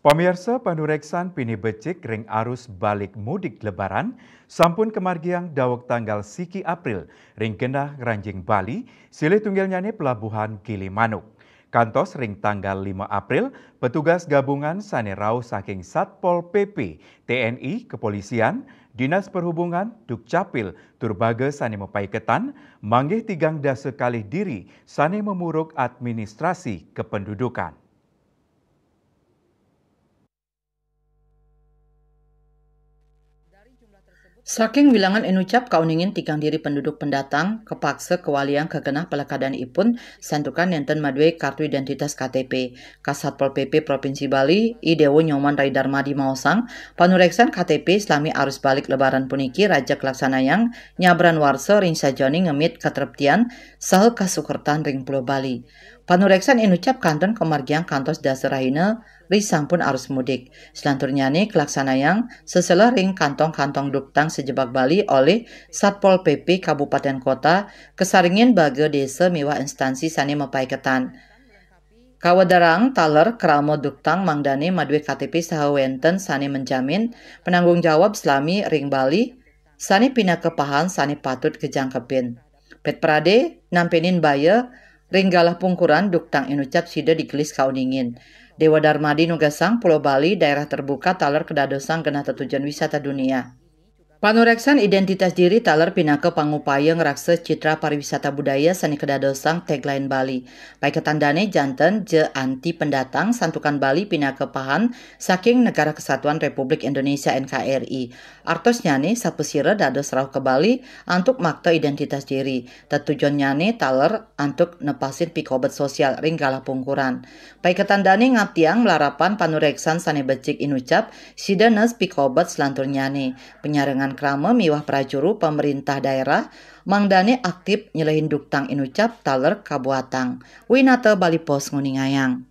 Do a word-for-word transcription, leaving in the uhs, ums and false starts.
Pamirsa, panureksan pinih becik ring arus balik mudik Lebaran sampun kamargiang daweg tanggal siki April ring genah ngranjing Bali, silih tunggilnyane Pelabuhan Gilimanuk. Kantos ring tanggal lima April, petugas gabungan sane rauh saking Satpol P P, T N I, Kepolisian, Dinas Perhubungan, Dukcapil, tur baga sane mapaiketan, manggih tigang dasa kalih diri sane mamurug administrasi kependudukan. Saking wilangan inucap kauningin tigang diri penduduk pendatang, kapaksa kawaliang ka genah palekadanipun, santukan nenten madue kartu identitas K T P. Kasat Satpol P P Provinsi Bali, I Dewa Nyoman Rai Darmadi maosang, panureksan K T P salami arus balik Lebaran puniki raris kalaksanayang nyabran warsa ring sajeroning ngemit katreptian saha kasukertan ring Pulo Bali. Panureksan inucap kantun kamargiang kantos dasa rahina risampun arus mudik. Salanturnyane kalaksanayang sesela ring kantong-kantong duktang sajebag Bali olih Satpol P P Kabupaten Kota, kasarengin baga desa miwah instansi sane mapaiketan. Kawedarang taler krama duktang mangdane madue K T P saha wenten sane menjamin, penanggung jawab salami ring Bali, sane pinaka pahan sane patut kajangkepin. Pet prade, nampenin baya, ring galah pungkuran duktang inucap sida digelis kauningin. Dewa Darmadi nugasang Pulo Bali daerah terbuka taler kadadosang genah tetujon wisata dunia. Panureksan identitas diri taler pinaka pangupaya ngraksa citra pariwisata budaya sane kadadosang tagline Bali. Paiketan dane janten ja anti pendatang santukan Bali pinaka pahan saking Negara Kesatuan Republik Indonesia N K R I. Artosnyane sapasira dados rauh ka Bali antuk makta identitas diri. Tetujonnyane taler antuk nepasin pikobet sosial ring galah pungkuran. Paiketan dane ngaptiang malarapan panureksan sane becik inucap, sida nes pikobet salanturnyane. Panyarengan krama miwah prajuru pamerintah daerah, mangdane aktip nyelehin duktang inucap taler kabuatang. Winata Bali Post nguningayang.